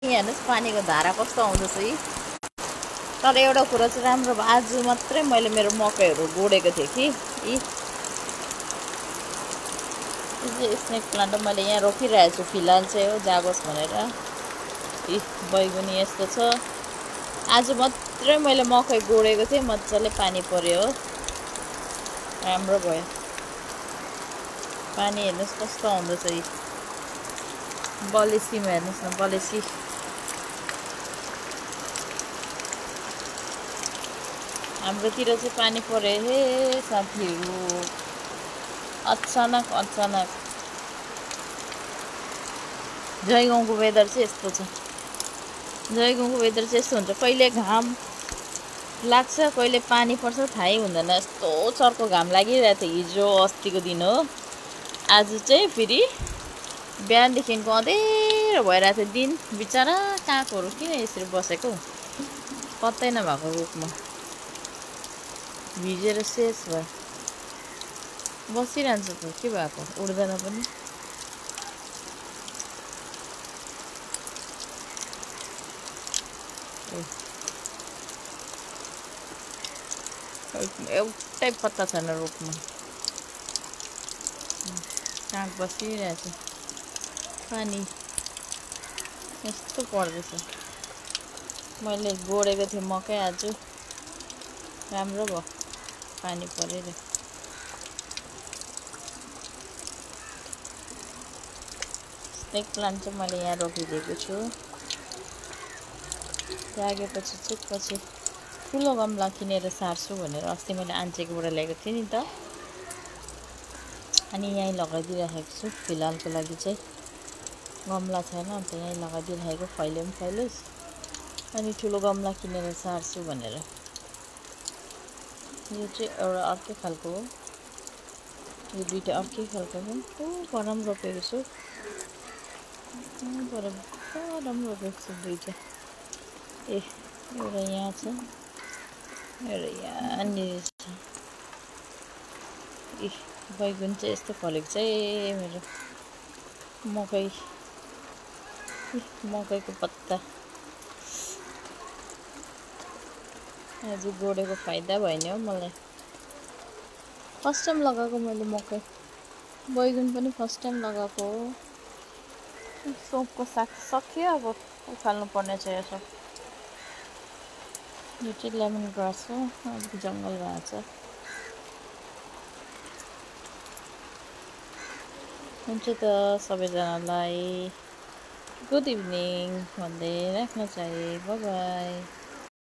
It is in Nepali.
यहाँ हेर्नुहोस् पानीको धारा कस्तो आउँदैछ है। तर एउटा कुरा चाहिँ राम्रो भयो, आज मात्रै मैले मेरो मकैहरू गोडेको थिएँ कि यी स्नेक प्लान्ट मैले यहाँ रोकिरहेको छु फिलहाल चाहिँ हो, जागोस् भनेर। यी बैगुनी यस्तो छ। आज मात्रै मैले मकै गोडेको थिएँ, मजाले पानी पर्यो हो, राम्रो भयो। पानी हेर्नुहोस् कस्तो आउँदैछ यी बलेसीमा, हेर्नुहोस् न बलेसी। हाम्रोतिर चाहिँ पानी पर्यो हे साथीहरू, अचानक अचानक। जयगाउँको वेदर चाहिँ यस्तो छ, जयगाउँको वेदर चाहिँ यस्तो हुन्छ, कहिले घाम लाग्छ कहिले पानी पर्छ थाहै हुँदैन। यस्तो चर्को घाम लागिरहेको थियो हिजो अस्तिको दिन हो। आज चाहिँ फेरि बिहानदेखिको अँधेरो भइरहेको थियो दिन। बिचरा कागहरू किन यसरी बसेको पत्तै नभएको रुखमा भिजेर शेष भयो, बसिरहन्छ त के भएको, उड्दैन पनि। एउटै पत्ता छैन रुखमा, काग बसिरहेछ। पानी यस्तो पर्दैछ। मैले गोडेको थिएँ मकै, आज राम्रो भयो पानी परेर। स्नेक प्लान्ट चाहिँ मैले यहाँ रोपिदिएको छु। लागेपछि चाहिँ पछि ठुलो गमला किनेर सार्छु भनेर अस्ति मैले आन्चेकोबाट ल्याएको थिएँ नि त, अनि यहीँ लगाइदिइराखेको छु फिलहालको लागि चाहिँ। गमला छैन अन्त यहीँ लगाइदिइराखेको, फैले पनि फैलोस्, अनि ठुलो गमला किनेर सार्छु भनेर। यो चाहिँ एउटा अर्कै खालको हो, यो दुईवटा अर्कै खालको हो। परम रोपेको छु, परम रोपेको छु दुईवटा। एउटा यहाँ छ, एउटा यहाँनिर छ। बैगुन चाहिँ यस्तो फलेको छ मेरो मकैको पत्ता। आज गोडेको फाइदा भयो नि हो मलाई। फर्स्ट टाइम लगाएको मैले मकै, बैगुन पनि फर्स्ट टाइम लगाएको हो। सोपको साग सक्यो, अब उखाल्नु पर्ने छ यो सब। यो चाहिँ लेमन ग्रास हो, अलिक जङ्गल भएको छ। हुन्छ त सबैजनालाई गुड इभिनिङ भन्दै राख्न चाहे। By by.